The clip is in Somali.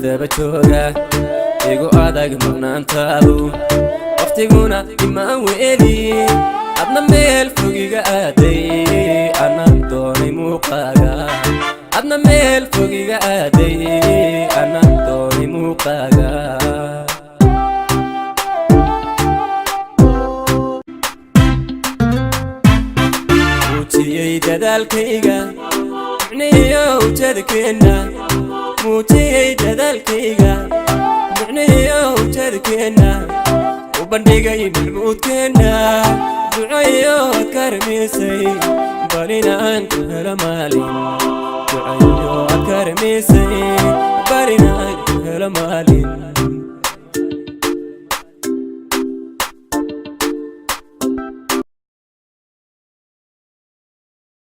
Isdaba jooga igu adag maqnaantaadu, waqtiguna imaan weeli. Adna meel fogiga aaday, ana doonay muuqaaga. Adna meel fogiga aaday, ana doonay muuqaaga. Muujiyey dadaalkayga, micnihiyo ujeedkeenna. Muujiyey dadaalkayga, micnihiyo ujeedkeenna. U bandhigay maxmuudkeenna, ducayo adkarmisay bal inaan ku helo maalin. Ducayo adkarmisay bal inaan ku helo maalin.